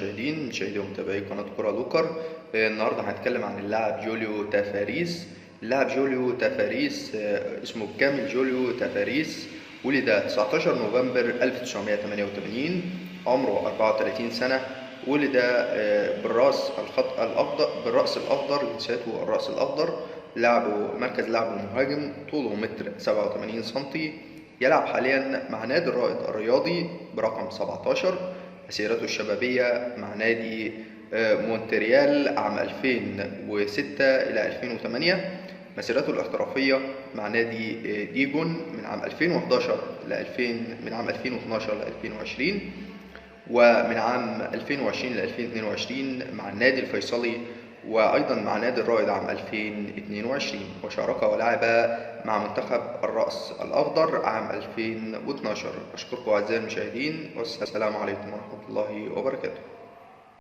المشاهدين، مشاهدي ومتابعي قناة كرة لوكر. النهارده هنتكلم عن اللاعب جوليو تافاريس. اللاعب جوليو تافاريس، اسمه بالكامل جوليو تافاريس، ولد 19 نوفمبر 1988، عمره 34 سنة. ولد بالرأس الخط الأخضر، بالرأس الأخضر، جنسيته الرأس الأخضر. لعبه مركز لعبه مهاجم، طوله متر 87 سنتي. يلعب حاليا مع نادي الرائد الرياضي برقم 17. مسيرته الشبابية مع نادي مونتريال عام 2006 إلى 2008. مسيرته الاحترافية مع نادي ديجون من عام 2011 ل 2000، من عام 2012 ل 2020، ومن عام 2020 ل 2022 مع النادي الفيصلي، وأيضا مع نادي الرائد عام 2022. وشارك ولعب مع منتخب الرأس الأخضر عام 2012. أشكركم أعزائي المشاهدين، والسلام عليكم ورحمة الله وبركاته.